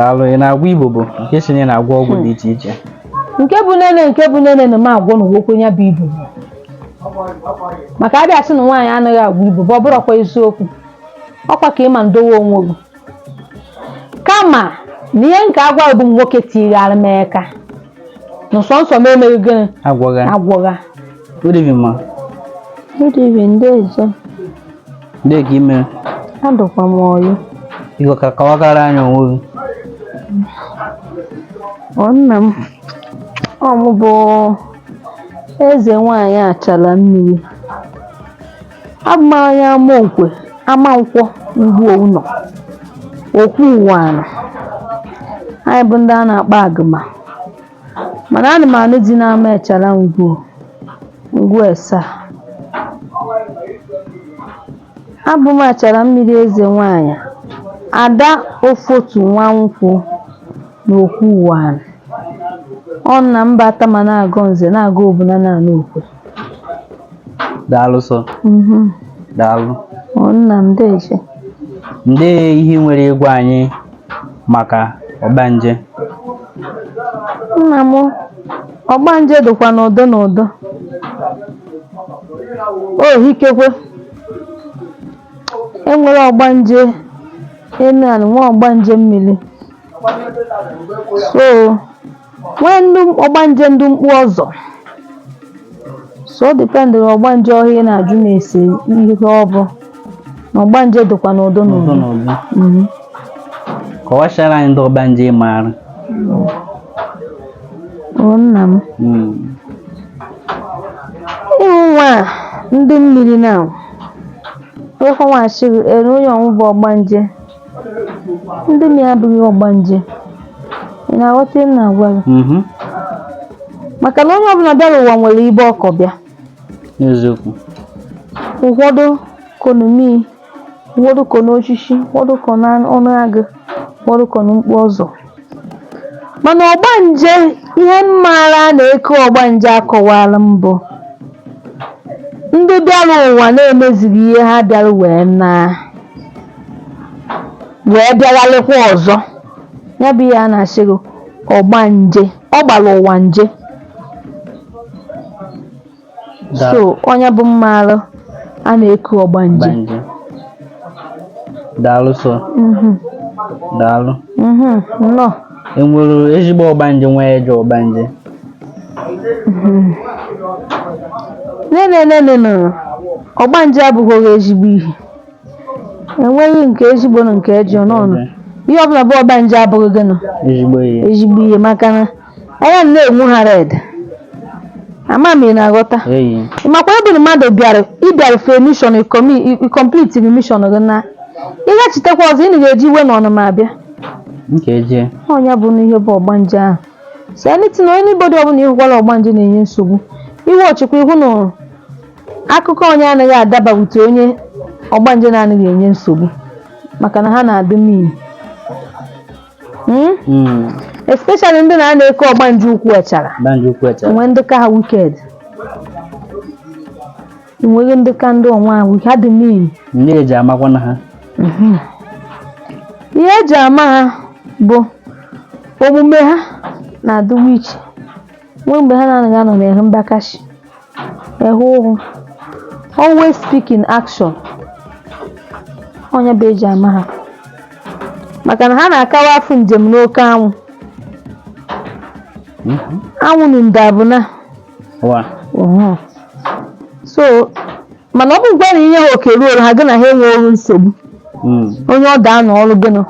Daalụ. Ị na-agwọ ibobo nke si na ị na-agwọ ọgwụ dị iche iche? Nke bụ nene, nke bụ nene na m agwọ na nwoke ya bụ ibobo, maka abịa sị na nwaanyị anaghị agwọ ibobo, ọ bụrọkwa eziokwu. Ọkwa ka ịma ndowe onwe gị, kama na ihe nke agwa bụ nwoke tighara m aka na sọnsọ m emeghị gịnị? Agwọgha. Agwọgha. Good evening, ma. Good evening, ndeeje. Ndị ka ime? Adụkwa m ọyụ. Biko, ka kọwakara anyị onwe gị. Ọ nna m, ọ mụ bụ eze nwaanyị Achala Mmiri. Abụ m onye Amaokwe, Amankwọ, Ngwuo ụnọ okwu ụwa. Anyị bụ ndị a na-akpọ Agụma, mana ana m anụ di n'ama Echala Ngwuo, Ngwuo Esa. Abụ m Achara Mmiri, eze nwaanyị, ada Ofotu Nwankwụ na okwu ụwa. Ọ nna mba atama na-agọ nze na-agọ obuna na-anụ okwe. Daalụ sọ. Daalụ. Ọ nna m, deje. Ndị ihe ị nwere ịgwa anyị maka ọgbanje? Nna m, ọgbanje dịkwa n'ụdị n'ụdị. O hikekwe, enwere ọgbanje enu ala, nwee ọgbanje mmiri, so nwee ndị ọgbanje, ndị mkpu ọzọ. So ọ depend ọgbanje ọhịa ị na-ajụ na-ese ihe ọ bụ na ọgbanje dịkwa n'ụdị n'ụdị n'ụdị. N'ụdị. Kọwachara anyị ndị ọgbanje ị maara. O nna m, ịhụ nwa a, ndị mmiri na ekwe nwachi ere onye ọnwụ bụ ọgbanje. Ndị mmiri abụghị ọgbanje. Ị na-aghọta ihe m na-agwa gị? Mhm. Maka na onye ọbụla bịara ụwa nwere ibe ọkọ bịa. N'eziokwu. Ụfọdụ konomi, ụfọdụ kọ n'osisi, ụfọdụ kọ n'ọnụ agụ, ụfọdụ kọ na mkpu ọzọ. Mana ọgbanje, ihe m maara na-eke ọgbanje akọwala mbụ ndị bịara ụwa na-emezighị ihe ha bịara wee na wee bịagharịkwa ọzọ. Ya bụ ihe a na-asị gị ọgbanje, ọ gbara ụwa nje. So onye bụ mmalụ a na-eku ọgbanje. Ọgbanje. Daalụ sọ. Daalụ. Nnọọ. Enwere ezigbo ọgbanje, nwee ejọ ọgbanje? Nene nene nọ, ọgbanje abụghị ezigbo ihe. Enweghị nke ezigbo na nke ejọ n'ọnụ. Ihe ọbụla bụ ọgbanje abụghị gịnị? Ezigbo ihe. Ezigbo ihe, maka na anya m na-enwu ha red. Ama m ị na-aghọta? Eyi. Ị makwa ebe na mmadụ bịara, ịbịara for mission, ị complete mission gị, na ịghachitekwa ọzọ, ị ga-eji iwe na ọnụma abịa. Nke eje. Ọnya bụ na ihe bụ ọgbanje ahụ. So anything, anybody ọbụla ịhụkwala ọgbanje na-enye nsogbu, iwe ọchịkwa ihu na akụkọ onye anaghị adaba wute onye ọgbanje na-anaghị enye nsogbu, maka na ha na-adị mean. Especially ndị na-ana eke ọgbanje ukwu echara. Ọgbanje ukwu echara. Enwe ndị ka ha wicked, enweghị ndị ka ndị onwe ha ha dị mean. Ndị eji amakwa na ha? Ihe eji ama ha bụ omume ha na-adịwa iche. Nwee mgbe ha na-anaghị anọ n'ehe mgbakashi, ehe ụhụ, always speak in action. Onye bụ eji ama ha, maka na ha na-akawa afụ njem n'oke anwụ. Anwụ na ndabụ na Wa. So mana ọ bụkwa na inye ha oke ruo ha, gị na ha enwe ọrụ nsogbu. Onye ọ ga-anọ ọrụ gịnị,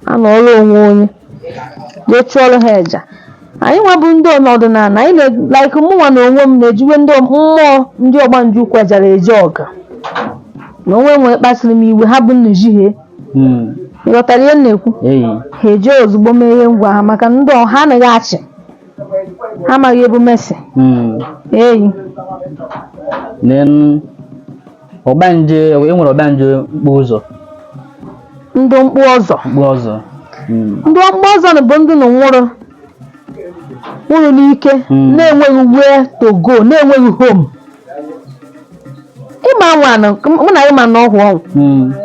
anọ ọrụ onwe onye jee chụọrọ ha eja. Anyị nwa bụ ndị ọdịnala, anyị na like mụnwa na onwe m na-ejiwe ndị mmụọ, ndị ọgbanje ukwu ejara eje ọgụ na onwe nwere kpasiri m iwe, ha bụ nnujihie. Ị ghọtara ihe m na-ekwu? Eyi. Ha eje ozugbo mee ihe ngwa ha, maka na ndị ha anaghị achị, ha amaghị ebu mesi. Eyi. Then ọgbanje, e nwere ọgbanje mkpu ụzọ? Ndị mkpu ọzọ. Mkpu ọzọ. Ndị mkpu ọzọ bụ ndị nọ nwụrụ nwụrụ n'ike, na-enweghị where to go, na-enweghị home. Ịma nwa mụ na ịma na ọgwụ ọgwụ.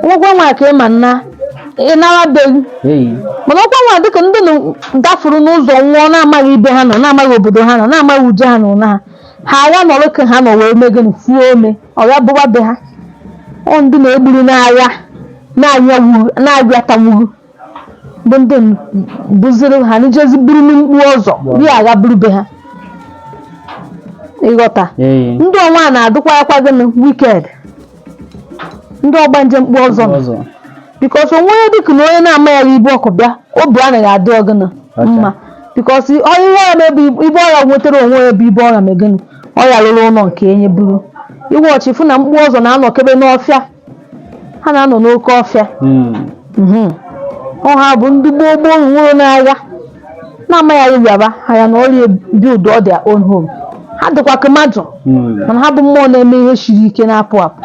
Nwekwa nwa ka ịma nna Ị nara be gị. Mana ọkwa nwa dịka ndị dafuru n'ụzọ nwụọ na-amaghị ibe ha nọ, na-amaghị obodo ha nọ, na-amaghị uje ha na ụna ha, ha agha nọrọ ka ha nọ wee mee gịnị, fuo ome ọya bụwa be ha. Ọ ndị na-egburu n'agha na-abịatanwugo bụ ndị bụziri ha n'ijezi buru mkpu ọzọ rie agha buru be ha. Ịghọta? Ndị ọnwa na-adụkwa akwa gịnị, wicked, ndị ọgbanje mkpu ọzọ nọ, because onwe onye dịka na onye na-ama ya ibu ọkụ bịa, obi anaghị adị ọgịnị mma, because ihe ọya na-ebu ibu ọya nwetara onwe ya bụ ibu ọya megịnị, ọya lụrụ ụlọ nke enye buru iwe ọchị fụ na mkpu ọzọ na-anọkebe n'ọfịa, ha na-anọ n'oke ọfịa. Ọ ha bụ ndị gboo gboo nwụrụ n'agha na-amaghị bịaba ha ya na ọrịa build all their own home. Ha dịkwa ka mmadụ, mana ha bụ mmụọ na-eme ihe siri ike na-apụ apụ.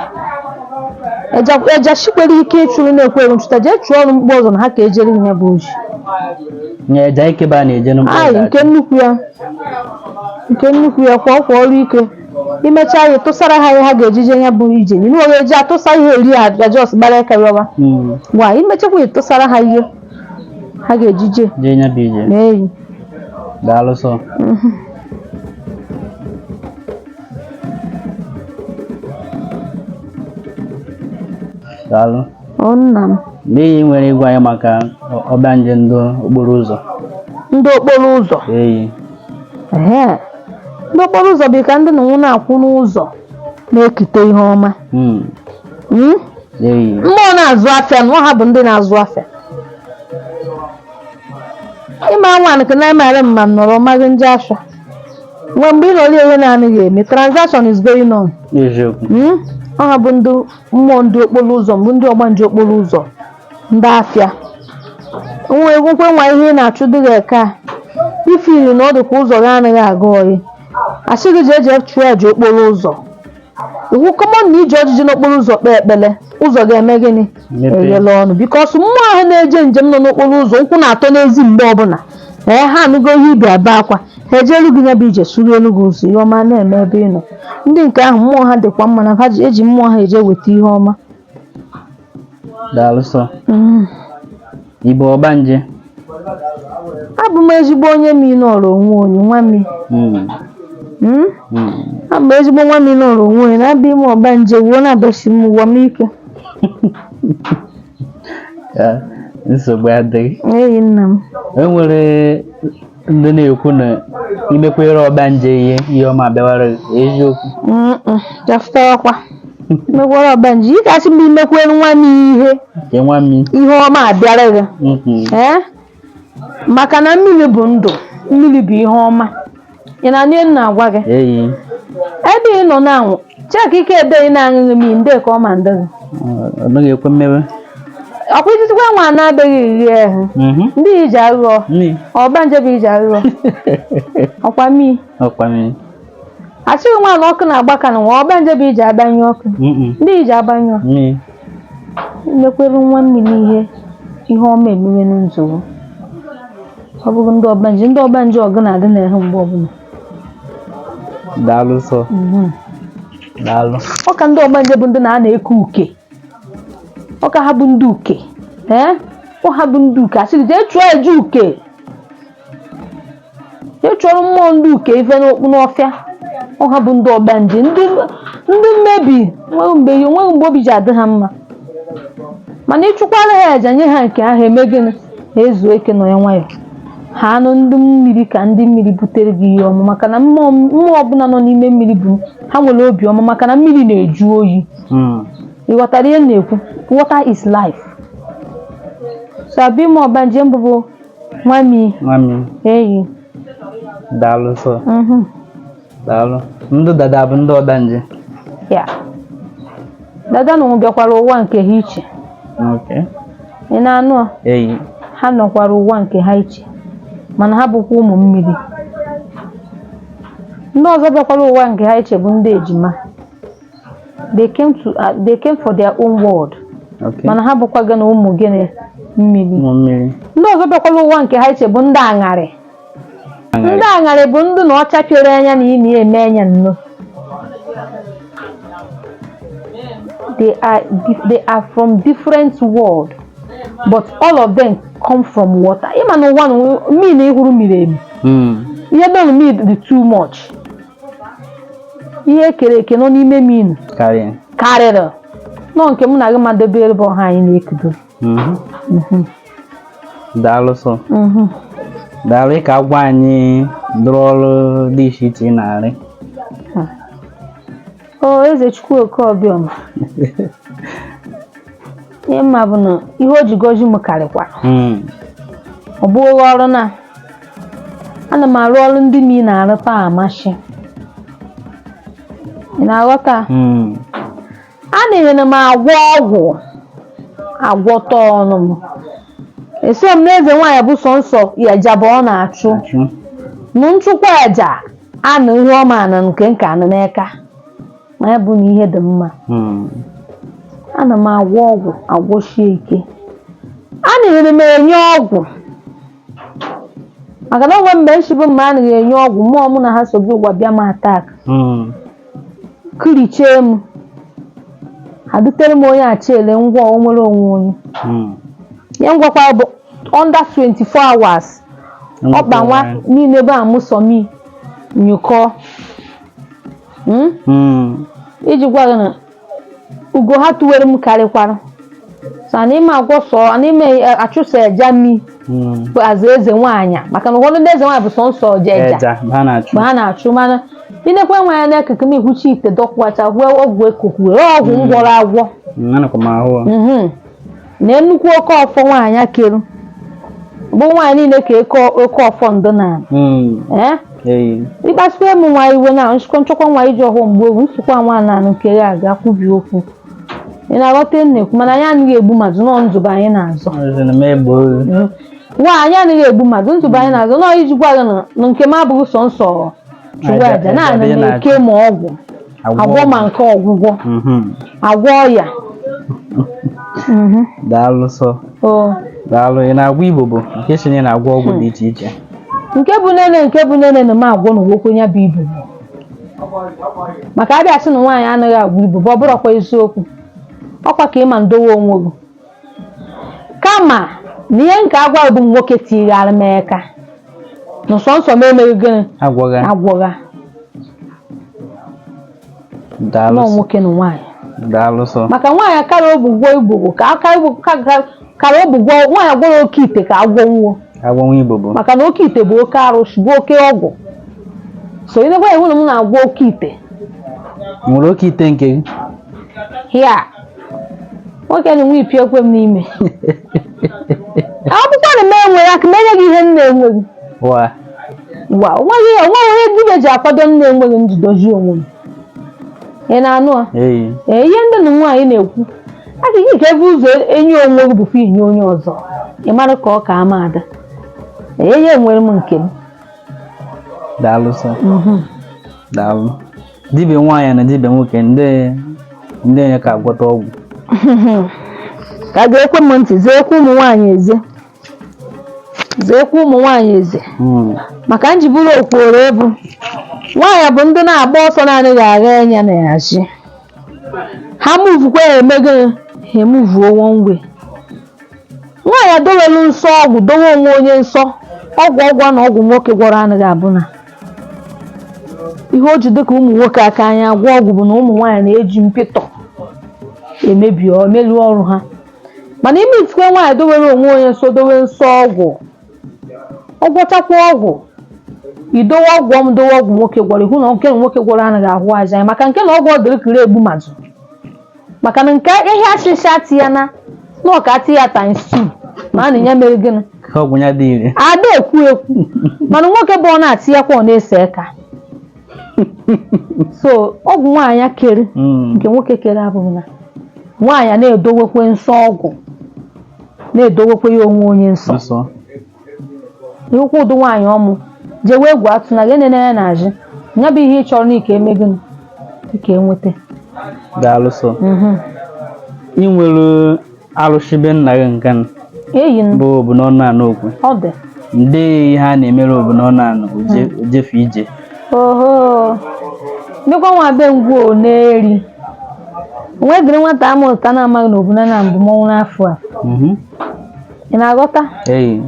Eja shikwere ike ịchụrụ na-ekweghị nchụta, jee chụọ ọrụ mkpu ọzọ na ha ka ejere ihe bụ oji. Nye eja ike ba na-eje n'mkpu. Ayi, nke nnukwu ya, nke nnukwu ya kwa ọkwa ọrụ ike. Imechaa ya, tụsara ha ihe ha ga-ejije ya bụ ije. Inu onye eji atụsa ihe eri aja jos gbara aka yọba. Gwa imechakwa, tụsara ha ihe ha ga-ejije. Jee nya bụ ije. Na-eyi. Daalụ sọ. Daalụ. Ọ nna m. N'ihi nwere ịgwa anyị maka ọgbanje ndị okporo ụzọ. Ndị okporo ụzọ? Eyi. Ehe. Ndị okporo ụzọ bụ ka ndị na na-akwụ n'ụzọ na-ekite ihe ọma. Eyi. Mmụọ na-azụ afịa na ha bụ ndị na-azụ afịa. Ịma nwa nke na-emere mma nọrọ maghị ndị afịa. Nwe mgbe ị nọrọ ihe na-anaghị eme, transaction is going on. Eziokwu. Ọ ha bụ ndị mmụọ ndị okporo ụzọ, mbụ ndị ọgbanje okporo ụzọ, ndị afịa. Nwa egwukwe nwa ihe ị na-achụ dịghị eke a ifiri na ọ dịkwa ụzọ gị anaghị aga oyi, asị gị jee jee chụọ aja okporo ụzọ. Iwu common na ije ojiji n'okporo ụzọ kpee ekpele, ụzọ ga-eme gịnị? Mepee. Eghele ọnụ, because mmụọ ahụ na-eje njem nọ n'okporo ụzọ ụkwụ na-atọ n'ezi mgbe ọbụla. Ee, ha anụgo ihe ibi aba akwa, ha ejeelu gị ya bụ ije, suru elu gị ụzọ, ihe ọma na-eme ebe ị nọ. Ndị nke ahụ mmụọ ha dịkwa mma na ha eji mmụọ ha eje weta ihe ọma. Daalụ sọ. Ị bụ ọgbanje? Abụ m ezigbo onye mi nọrọ onwe onye, nwa mi. Abụ m ezigbo nwa mi nọrọ onwe onye, na-abịa ime ọgbanje wuo na-abịasi m ụwa m ike. Nsogbu adịghị. Eyi nna m. E nwere ndị na-ekwu na imekwere ọgbanje ihe, ihe ọma abịawara gị. Eziokwu? Jafụtarakwa mekwere ọgbanje ị ga-asị m imekwere nwa m ihe. Nke nwa mi. Ihe ọma abịara gị. Ee, maka na mmiri bụ ndụ, mmiri bụ ihe ọma. Ị na-anụ ihe m na-agwa gị? Eyi. Ebe ị nọ na-anwụ chek ike ebe ị na-aṅụghị mmiri ndị ka ọ ma ndị gị. Ọ naghị ekwe mmewe. Ọkwa ijitikwa nwa na-adịghị iri ahụ. Ndị iji aghụghọ. Ọgbanje bụ iji aghụghọ. Ọkwa mmiri. Ọkwa mmiri. Asịghị nwa na ọkụ na-agba ka na nwa ọgbanje bụ iji agbanyụ ọkụ. Ndị iji agbanyụ. Mekwere nwa mmiri ihe ihe ọma emewe n'nzogbu. Ọ bụghị ndị ọgbanje, ndị ọgbanje ọgụ na-adị n'ahụ mgbe ọbụla. Daalụ sọ. Daalụ. Ọka ndị ọgbanje bụ ndị na-ana eke uke. Ọka ha bụ ndị uke. Ee? Ọ ha bụ ndị uke. Asị gị jee chụọ aja uke. Jee chụọrọ mmụọ ndị uke ife n'okpu n'ọfịa. Ọ ha bụ ndị ọgbanje, ndị mmebi, nweghị mgbe obi ji adị ha mma. Mana ịchụkwara ha aja nye ha nke ahụ eme gịnị? Ha ezuo ike nọ ya nwayọọ. Ha anụ ndị mmiri ka ndị mmiri butere gị ihe ọma, maka na mmụọ ọbụla nọ n'ime mmiri bụ ha nwere obi ọma, maka na mmiri na-eju oyi. Ị ghọtara ihe m na-ekwu? Water is life. So abịa ime ọgbanje mbụ bụ nwami. Nwami. Eyi. Daalụ sọ. Daalụ. Ndị dada bụ ndị ọgbanje. Ya. Dada na bịakwara ụwa nke ha iche. Ị na-anụ? Eyi. Ha nọkwara ụwa nke ha iche, mana ha bụkwa ụmụ mmiri. Ndị ọzọ bịakwara ụwa nke ha iche bụ ndị ejima. They came for their own world. Mana ha bụkwa gị na ụmụ gịnị? Mmiri. Ndị ọzọ bịakwara ụwa nke ha iche bụ ndị aṅarị. Ndị aṅarị bụ ndị na ọcha pịara anya na imi eme anya nnọọ. They are from different world. But all of them come from water. Ịma na ụwa na mmiri na ịhụrụ miri emi. Ihe mere mmiri dị too much. Ihe ekere eke nọ n'ime mmiri Karịa. Karịrị nọ nke mụ na gị ma debe ebe ọha anyị na-ekudo. Daalụ sọ. Daalụ ịka agwa anyị dụrụ ọrụ dị iche iche ị na-arị. O eze Chukwu Oke Obiọma, ihe mma bụ na ihe o ji gọzi m karịkwara. Ọ bụghị ọrụ na ana m arụ ọrụ ndị mi na-arụta amasị. Ị na-aghọta? Mm. A na-enyere m agwọ ọgwụ, agwọta ọnụ m esi m na eze nwaanyị bụ sọ nsọ ya bụ ọ na-achụ. Achụ. Nụ nchụkwa aja anụ ihe ọma na nke nka anụ n'eka ma ya bụ na ihe dị mma. Ana m agwọ ọgwụ, agwọsie ike. A na-enyere m enye ọgwụ maka na onwe mgbe nshibụ mgbe a naghị enye ọgwụ, mmụọ mụ na ha sobi ụgwa bịa m attack, kirichee m, ha dutere m onye achiele ngwa o nwere onwe onye. Ihe ngwakwa bụ under 24 hours, ọkpa nwa niile bụ amụsọmi nyụkọ. Iji gwa gị na ugo ha tụwere m karịkwara so ana ime agwọ sọ ana ime achụso eja mi. Bụ azụ eze nwaanyị, maka na ụfọdụ ndị eze nwaanyị bụ sọ nsọ ọja eja. Eja ha na-achụ. Mgbe ha na-achụ, mana inekwe nwa ya n'ekeke m ikwuchi ite dọkwacha hụọ ọgwụ ekokwuere ọgwụ ngwọrọ agwọ. Anakwa m ahụ. Na nnukwu oke ọfọ nwaanyị keru bụ nwaanyị niile ka eke oke ọfọ ndụ na ee. Eyi. Ịkpasuo m nwa iwe na nchịkwa nchọkwa nwa iji ọhụụ mgbe owu nsụkwa nwa na nke ya aga kwubi okwu. Ị na-aghọta ihe m na-ekwu? Mana anyị anaghị egbu mmadụ nọ nzube anyị na-azọ. Ọzọ na m egbe ozu. Nwaanyị anaghị egbu mmadụ, nzube anyị na-azọ nọ iji gwa gị na nke m abụghị sọ nsọ chụwa Aja- aja naanị aja na eke ma ọgwụ agwọ ma nke ọgwụgwọ agwọ ọya. Daalụ sọ. O. Daalụ. Ị na-agwọ Igbo bụ nke si na ị na-agwọ ọgwụ dị iche iche. Nke bụ nene, nke bụ nene na m agwọ na nwoke ya bụ ibu, maka abịa sị na nwaanyị anaghị agwọ ibu bụ ọ bụrọkwa eziokwu. Ọkwa ka ịma ndowe onwe gị, kama na ihe nke agwa bụ nwoke tighara m aka na nsọ nsọ m emeghị gịnị? Agwọgha. Agwọgha. Daalụ nọ sọ. Nwoke na nwaanyị. Daalụ sọ. Maka nwaanyị kara ogbugwo igbo ka aka igbo kara ogbugwo nwaanyị gwọrọ oke ite ka agwọ nwuo. Agwọnwa Igbo bụ. Maka na oke ite bụ oke arụsị, bụ oke ọgwụ, so ị nekwa ihu na m na-agwọ oke ite. Nwere oke ite nke gị? Ya nwoke na nwa ipi ekwe m n'ime akwụkwọ na m enweghị aka m enye gị ihe m na-enweghị. Wa. Wa onweghị onweghị onye dibịa ji akwado m na-enweghị njidozi onwe m. Ị na-anụ a? Eyi. Ee, ihe ndị na nwaanyị na-ekwu adịghị ka ebe ụzọ enye onwe gị bụkwa inye onye ọzọ, ị mara ka ọ ka ama ada. Ee, ihe enwere m nke m. Daalụ sọ. Daalụ. Dibịa nwaanyị na dibịa nwoke, ndị ndị onye ka agwọta ọgwụ? Ka ga-ekwe m ntị zeekwa ụmụ nwaanyị eze, zeekwa ụmụ nwaanyị eze. Maka njiburu okwuoro ebu nwaanyị bụ ndị na-agba ọsọ na-anaghị agha enya na yaji ha muvukwa ya eme gịnị? Ha emuvuo one way. Nwaanyị adowelu nsọ ọgwụ, dowe onwe onye nsọ ọgwụ, ọgwụ na ọgwụ nwoke gwọrọ anaghị abụ na ihe o ji dịka ụmụ nwoke aka anya agwọ ọgwụ bụ na ụmụ nwaanyị na-eji mpịtọ emebi emelu ọrụ ha. Mana ime itikwe nwaanyị dowere onwe onye nsọ, dowe nsọ ọgwụ, ọ gwọchakwa ọgwụ, idowe ọgwụ ọm dowe ọgwụ nwoke gwọrọ, ihu na nke na nwoke gwọrọ anaghị ahụ aja ya, maka nke na ọgwụ ọdịrịkiri egbu mmadụ, maka na nke ihe asịsị atị ya na na ọka atị ya times 2 ma a na ya mere gịnị? Ka ọgwụ ya dị ire. Ada ekwu ekwu, mana nwoke bụ ọ na-atị ya kwa ọ na-ese aka. So ọgwụ nwaanyị kere nke nwoke kere abụghị na nwaanyị na-edowekwe nsọ ọgwụ, na-edowekwe ya onwe onye nsọ. Nsọ. Ịhụkwa ụdị nwaanyị ọmụ jewe egwu atụ na gị nene ya na-ajị ya bụ ihe ị chọrọ na ike eme gịnị ike enweta. Daalụ sọ. Ị nwere arụsị be nna gị nke n- Eyi m. Bụ obu n'ọnụ anụ okwe? Ọ dị. Ndị ihe a na-emere obu n'ọnụ anụ ojefe ije. Oho, ndịkwa nwa be ngwu na-eri. Onwedịrị nwata amụta na-amaghị na obuna na mbụ mmọnwụ n'afọ a. Ị na-aghọta? Eyi.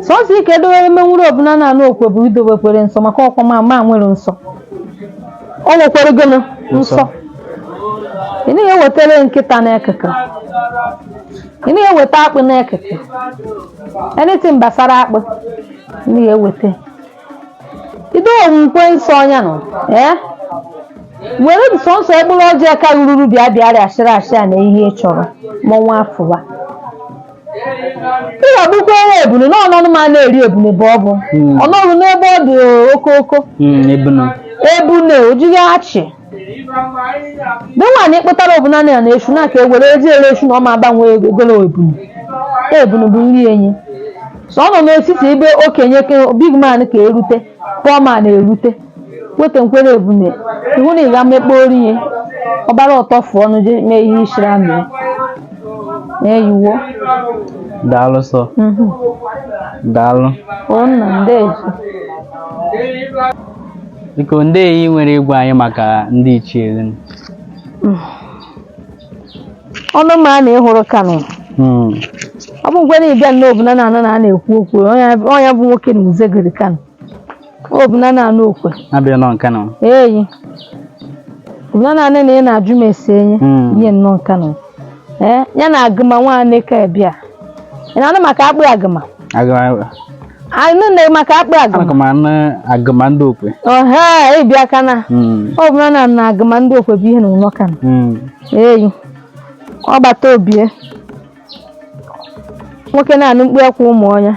Sọsọ ike edowere menwuru obuna na anụ okwe bụ idobekwere nsọ, maka ọkwa ma nwere nsọ. O nwekwere gịnị? Nsọ. Ị naghị ewetara nkịta n'ekeke, ị naghị eweta akpị n'ekeke, anything gbasara akpị ị naghị eweta. Idowe nkwe nsọ ọnya nọ ee were sọnsọ ekpere ọjọọ aka ruru bịa bịa rịasịrị asị a na ihe ị chọrọ mọnwa afụwa. Ị ga-agbukwere ebunu na ọnọnụ ma na-eri ebunu bụ ọ bụ ọnọrụ n'ebe ọ dị okoko. Ebunu. Ebune ojighị achị dị nwaanyị ịkpụtara obuna na ya na esu na ka e were ezi ere esu na ọ ma agbanwe egolo ebunu. Ebunu bụ nri enyi, so ọ nọ n'etiti ebe okenye big man ka erute, poor man erute, weta nkwere ebune ihu na ị ga mekpe ori ihe ọbara ọtọ fụọ ọnụ je mee ihe ishiri amị na-eyiwo. Daalụ sọ. Daalụ. O nna ndeji. Biko, ndị enyi nwere ịgwa anyị maka ndị ichie unu? Ọnụ ma a na ịhụrụ kanụ. Ọ bụ ngwe na ịbịa nnọọ obuna na anụ na a na-ekwu okwu onye bụ nwoke na uzegiri kanụ obuna na anụ okwe. Abịa nọ nka nọ. Eyi, obuna na anụ na ị na-ajụ m ese enye. Ihe nnọọ nkanụ ee ya na agụma nwaanyị ka bịa. Ị na-anụ maka akpị agụma? Agụma. Anụ na maka akpị agụma. Ana m anụ agụma ndị okwe. Ọha ịbịa kana. Ọ bụla na na agụma ndị okwe bụ ihe na ụlọ kana. Eyi, ọ gbata obie nwoke na-anụ mkpu akwa ụmụ ọnya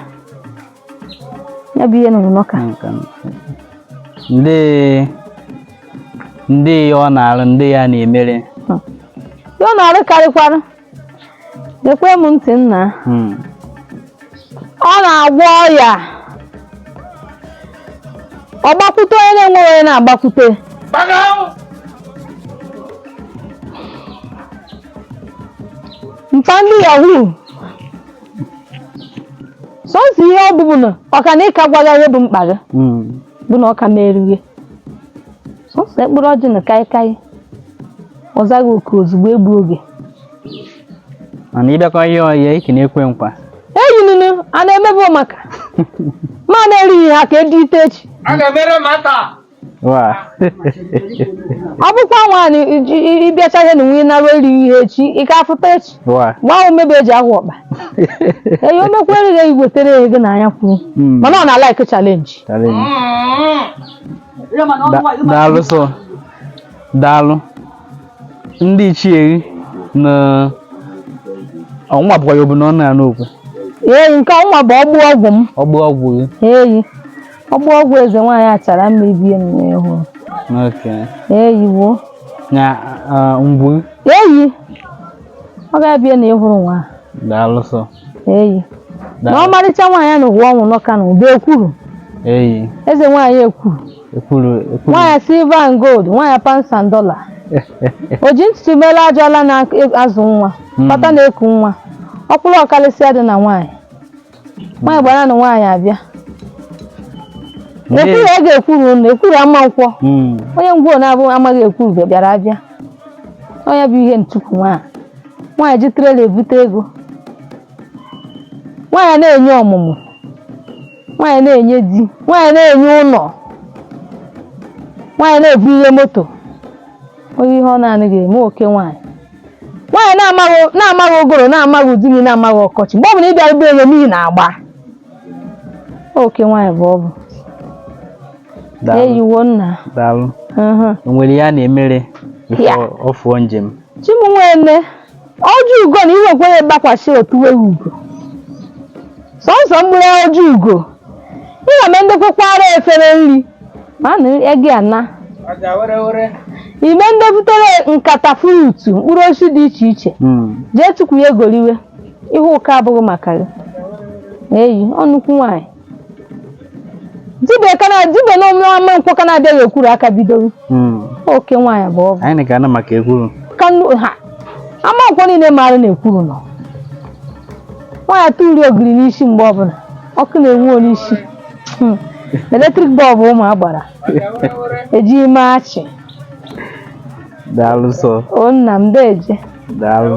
ya bụ ihe na ụlọ ka. Ndị ọ na-arụ, ndị ya na-emere. Ya ọ na-arụ karịkwara. Lekwe m ntị nna. Ọ na-agwọ ọya, ọ gbakwute onye na-enweghị onye na-agbakwute. Mpa ndị yahoo sọnsọ ihe ọ bụbụ na ọka na ịka gwaga ihe bụ mkpa gị. Bụ na ọka merughe sọnsọ ekpere ọjị na kaikai, ọ zaghị oku ozugbo, egbu oge. Mana ịbịakwa ihe ọya ike na-ekwe nkwa. Eyi nunu a na-emebu maka ma na-erighị ha ka edite echi. Wa. Ọ bụkwa nwaanyị ịbịacha ihe na nwunye nara erighị ihe echi, ị ka afụta echi. Wa. Gwa ahụ mmebe eji ahụ ọkpa eyi omekwa erighị eyi wetere ego na anya kwuru. Mana ọ na-alike challenge. Challenge. Daalụ sọ. Daalụ. Ndị ichie na ọnwa bụkwa ya obu na ọ na-anụ okwu. Eyi, nke ọnwa bụ ọgbụ ọgwụ m. Ọgbụ ọgwụ gị. Eyi, ọgbụ ọgwụ eze nwaanyị achara mma ibie n'ihu. Eyi wo. Na ngwu. Eyi, ọ ga-abịa na ịhụrụ nwa. Daalụ sọ. Eyi, na ọmarịcha nwaanyị na ụwa ọnwụ nọka na ụba ekwuru. Eyi. Eze nwaanyị ekwuru. Ekwuru ekwuru. Nwaanyị silver and gold, nwaanyị pounds and dollar, o ji ntutu meela ajọla na-azụ nwa. Kpata na-eku nwa ọkpụrụ ọkalịsịa dị na nwaanyị nwaanyị gbara na nwaanyị abịa. Ekwuru a ga-ekwuru unu ekwuru ama nkwọ. Onye ngwuo na-abụ amaghị ekwuru bịara abịa onye bụ ihe ntukwu nwaanyị nwaanyị ji trailer ebute ego, nwaanyị na-enye ọmụmụ, nwaanyị na-enye di, nwaanyị na-enye ụlọ, nwaanyị na-ebu ihe moto, onye ihe ọ na-anaghị eme oke nwaanyị nwaanyị na-amaghị ụgụrụ, na-amaghị udu mmiri, na-amaghị ọkọchị, mgbe ọ bụla ị bịara be enye n'ihi na-agba oke nwaanyị bụ ọ bụ. Daalụ. Eyiwo nna. Daalụ. O nwere ihe a na-emere before ọ fụọ njem? Chimunwene ọjọ ugo na iwe kwenye gbakwasị otuwe ugo sọnsọ mkpụrụ ọjọ ugo ị ga-eme ndị kwekwara efere nri ma na ego ana ime ndị butere nkata fruit, mkpụrụ osisi dị iche iche. Jee tukwu ya egoliwe ihe ụka abụghị maka gị. Eyi, ọ nnukwu nwaanyị dibịa kana dibịa na ọmụma nkwọ ka na-abịaghị ekwuru aka bidoro. Oke nwaanyị bụ ọ bụ. Anyị ka ana maka ekwuru. Ka nnu ha ama nkwọ niile maara na ekwuru nọ nwaanyị atụri ogiri n'isi mgbe ọbụla ọkụ na-enwu n'isi. Electric bulb ụmụ agbara ejighị mee achị. Daalụ sọ. O nna m, deje. Daalụ.